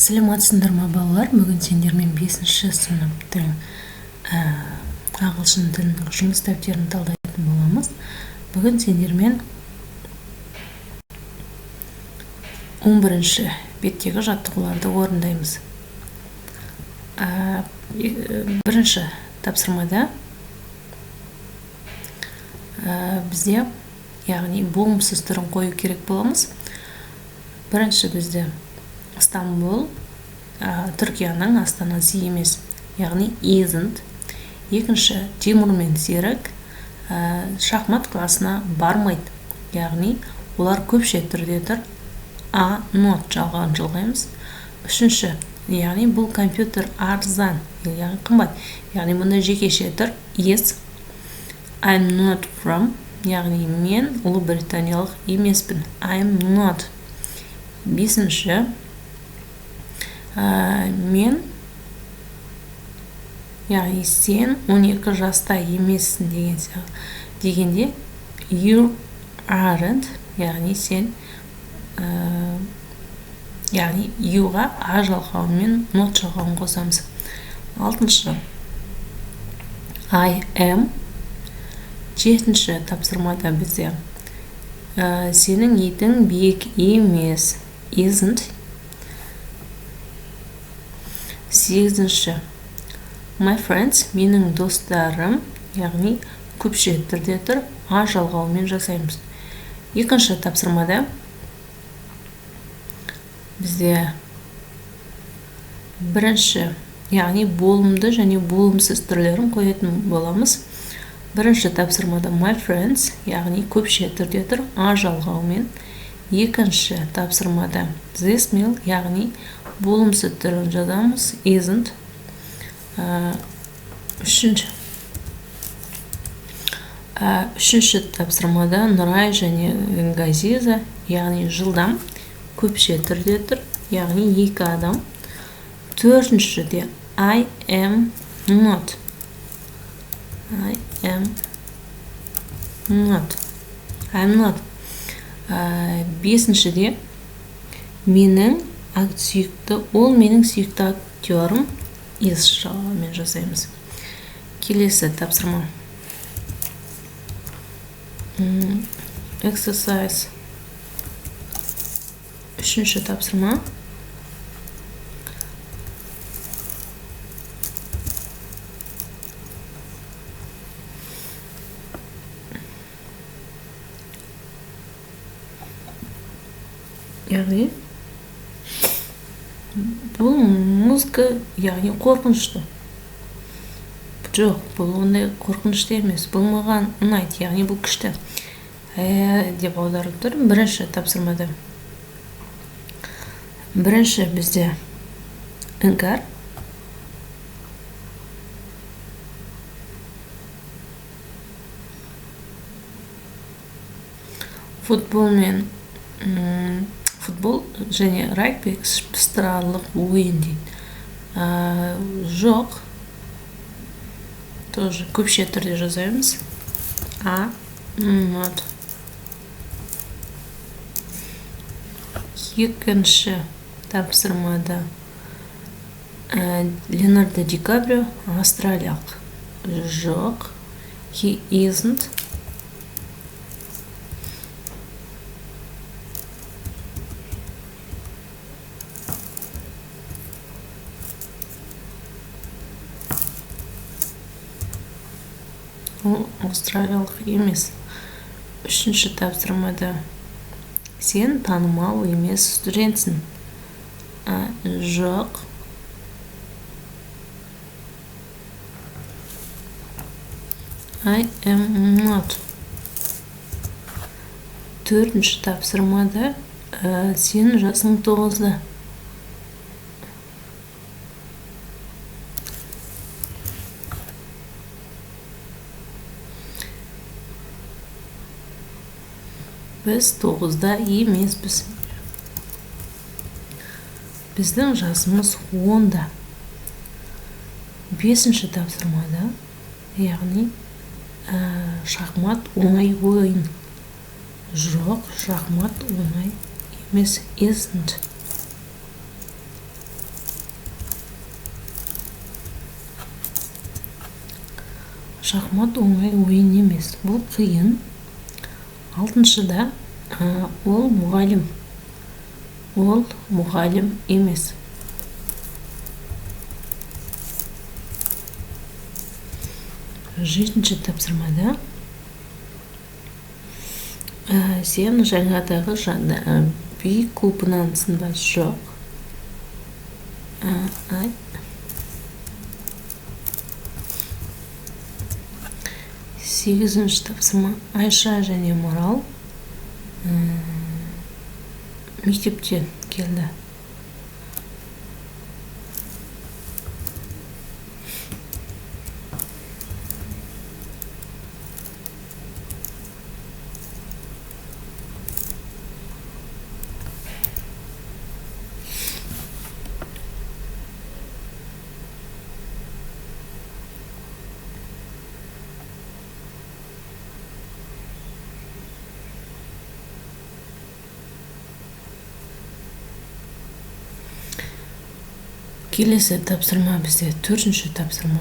Сәлеметсіңдер ме, балалар! Бүгін сендермен бесінші сыныптың ағылшын тілінің жұмыс дәптерін талдайтын боламыз. Бүгін сендермен 11-ші беттегі жаттығуларды орындаймыз. Бірінші тапсырмада бізде, яғни, болымсыз түрін қою керек боламыз. Бірінші бізде Стамбул Түркияның астанасы емес, яғни isn't. Екінші, Тимур мен Серік шахмат классына бармайды, яғни олар көпше түрде тұр, are not жалғауын жалғаймыз. Үшінші, яғни бұл компьютер арзан, яғни қымбат, яғни мұнда жекеше тұр, is. I'm not from, яғни мен ұлыбританиялық емеспін, I'm not. Бесінші, мен, яғни сен 12 жаста емессің деген сияқты дегенде you aren't, яғни сен, яғни you-ға a жалғауымен not жалғауын қосамыз. Алтыншы, I am. Жетінші тапсырмада бізде сенің итің биік емес, isn't. Сегізінші, my friends, менің достарым, яғни көпше түрде тұр, а жалғауымен жасаймыз. Екінші тапсырмада бізде бірінші, яғни болымды және болымсыз түрлерін қоятын боламыз. Бірінші тапсырмада my friends, яғни көпше түрде тұр, а жалғауымен. Екінші тапсырмада this meal, яғни болымсыз түрін жазамыз, isn't. Үшінші тапсырмада Нұрай және Газиза, яғни жылдам, көпше түрде тұр, яғни екі адам. Төртіншіде I am not, I am not, I'm not. Бесіншіде менің сүйікті, ол менің сүйікті актерім, is жалғауымен жасаймыз. Келесі тапсырма, exercise, үшінші тапсырма. Яғни бұл музыка, яғни қорқынышты. Жоқ, бұл ондай қорқынышты емес, бұл маған ұнайды, яғни бұл күшті деп аударылып тұр. Бірінші тапсырмада бірінші бізде іңкәр. Футбол мен футбол және регби пыстырарлық ойын дейді. Жоқ, тоже көпше түрде жасаймыз, are not. Екінші тапсырмада Леонардо Ди Каприо австралиялық. Жоқ, he isn't. Ол австралиялық емес. Үшінші тапсырмада сен танымал емес студентсің. Жоқ, I am not. Төртінші тапсырмада сенің жасың 9-да. Біз 9-да емеспіз, біздің жасымыз 10-да. Бесінші тапсырмада, яғни шахмат оңай ойын. Жоқ, шахмат оңай емес, isn't. Шахмат оңай ойын емес, бұл қиын. Алтыншыда ол мұғалім. Ол мұғалім емес. Жетінші тапсырмада сен жаңадағы би клубынансың ба? Жоқ. Сегізінші тапсырма. Айша және Марал мектептен келді. Келесі тапсырма бізде төртінші тапсырма.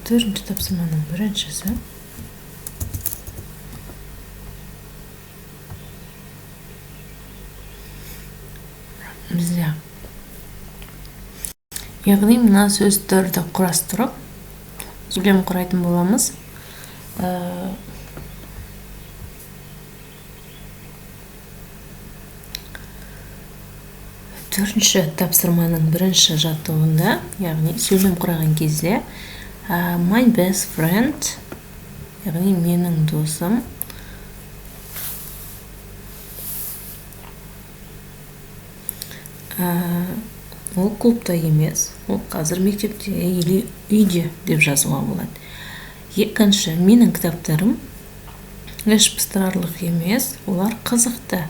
Төртінші тапсырманың біріншісі. Бізде, яғни мына сөздерді құрастырып сөйлем құрайтын боламыз. Төртінші тапсырманың бірінші жаттығуында, яғни сөйлем құраған кезде my best friend, яғни менің досым, ол клубта емес, ол қазір мектепте или үйде деп жазуға болады. Екінші, менің кітаптарым іш пыстырарлық емес, олар қызықты.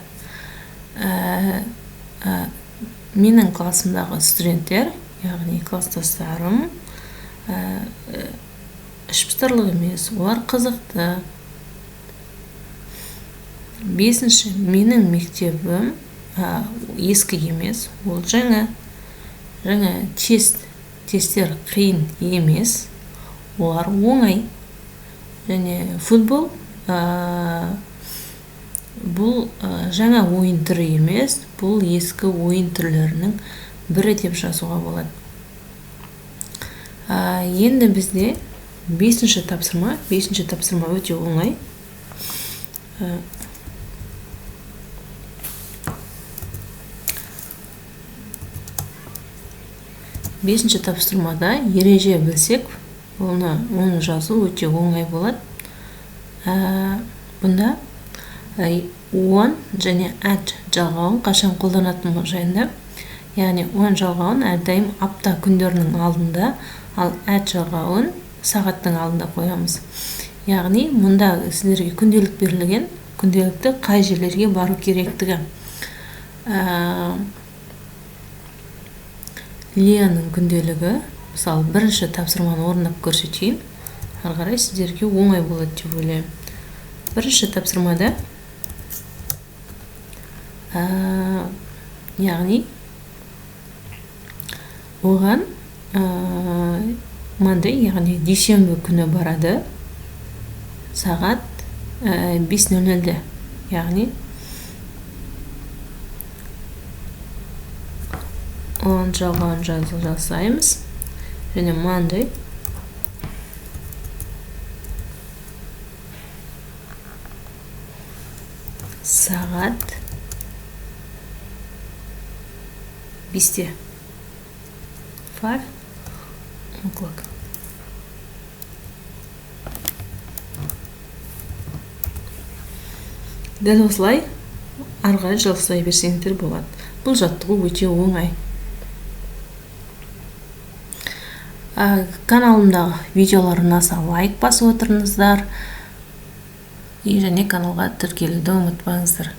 Менің классымдағы студенттер, яғни класстастарым, іш пыстырарлық емес, олар қызықты. Бесінші, менің мектебім ескі емес, ол жаңа. Жаңа тесттер қиын емес, олар оңай. Және футбол бұл жаңа ойын түрі емес, бұл ескі ойын түрлерінің бірі деп жазуға болады. Енді бізде бесінші тапсырма. Бесінші тапсырма өте оңай. Бесінші тапсырмада ереже білсек, оны жазу өте оңай болады. Бұнда on және at жалғауын қашан қолданатын жайында, яғни on жалғауын әрдайым апта күндерінің алдында, ал at жалғауын сағаттың алдында қоямыз. Яғни мұнда сіздерге күнделік берілген, күнделікті қай жерлерге бару керектігі. Лияның күнделігі, мысалы, бірінші тапсырманы орындап көрсетейін, ары қарай сіздерге оңай болады деп ойлаймын. Бірінші тапсырмада, яғни оған Monday, яғни дүйсенбі күні барады, сағат 5:00-де, яғни on жалғауын жасаймыз. Және Monday сағат 5-те. 5 o'clock. Дәл осылай ары қарай жасай берсеңіздер болады. Бұл жаттығу өте оңай. Каналымдағы видеолар ұнаса лайк басып отырыңыздар. Және каналға тіркелуді ұмытпаңыздар.